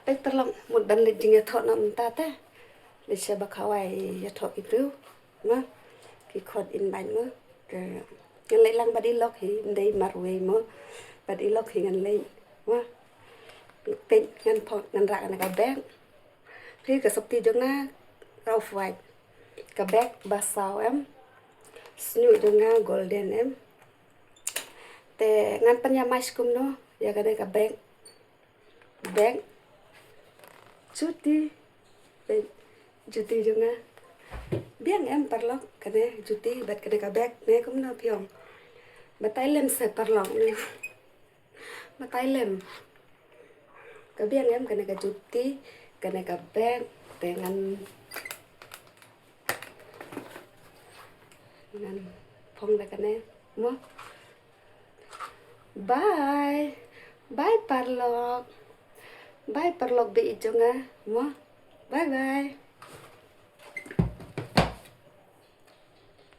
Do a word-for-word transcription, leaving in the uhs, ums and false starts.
Peit paralok, mut ban leit jingïathoh noh mynta te. Leit sha ba khawai ïathoh ki briew. Mo. Ki khot in bad mo. Te ngan leit lang bad i lok hi, ym dei marwei mo. Bad i lok hi ngan leit. Mo. Peit ngan phong, ngan rah kane ka bag. Phi, ka sopti jong nga, off white. Ka bag ba saw em. Shñiuh jong nga golden em. Te ngan pynïamais kumno ïa kane ka bag. Bag. Juti. Bag. Juti jong nga. Biang em paralok, kane juti bad kane ka bag ne, kumno phi ong? Batai lem se paralok ne. Batai lem. Ka biang em kane ka juti, kane ka bag, te ngan, ngan phong da kane mo. Bye. Bye paralok. Bye paralok ba ïeit jong nga mo. Bye bye.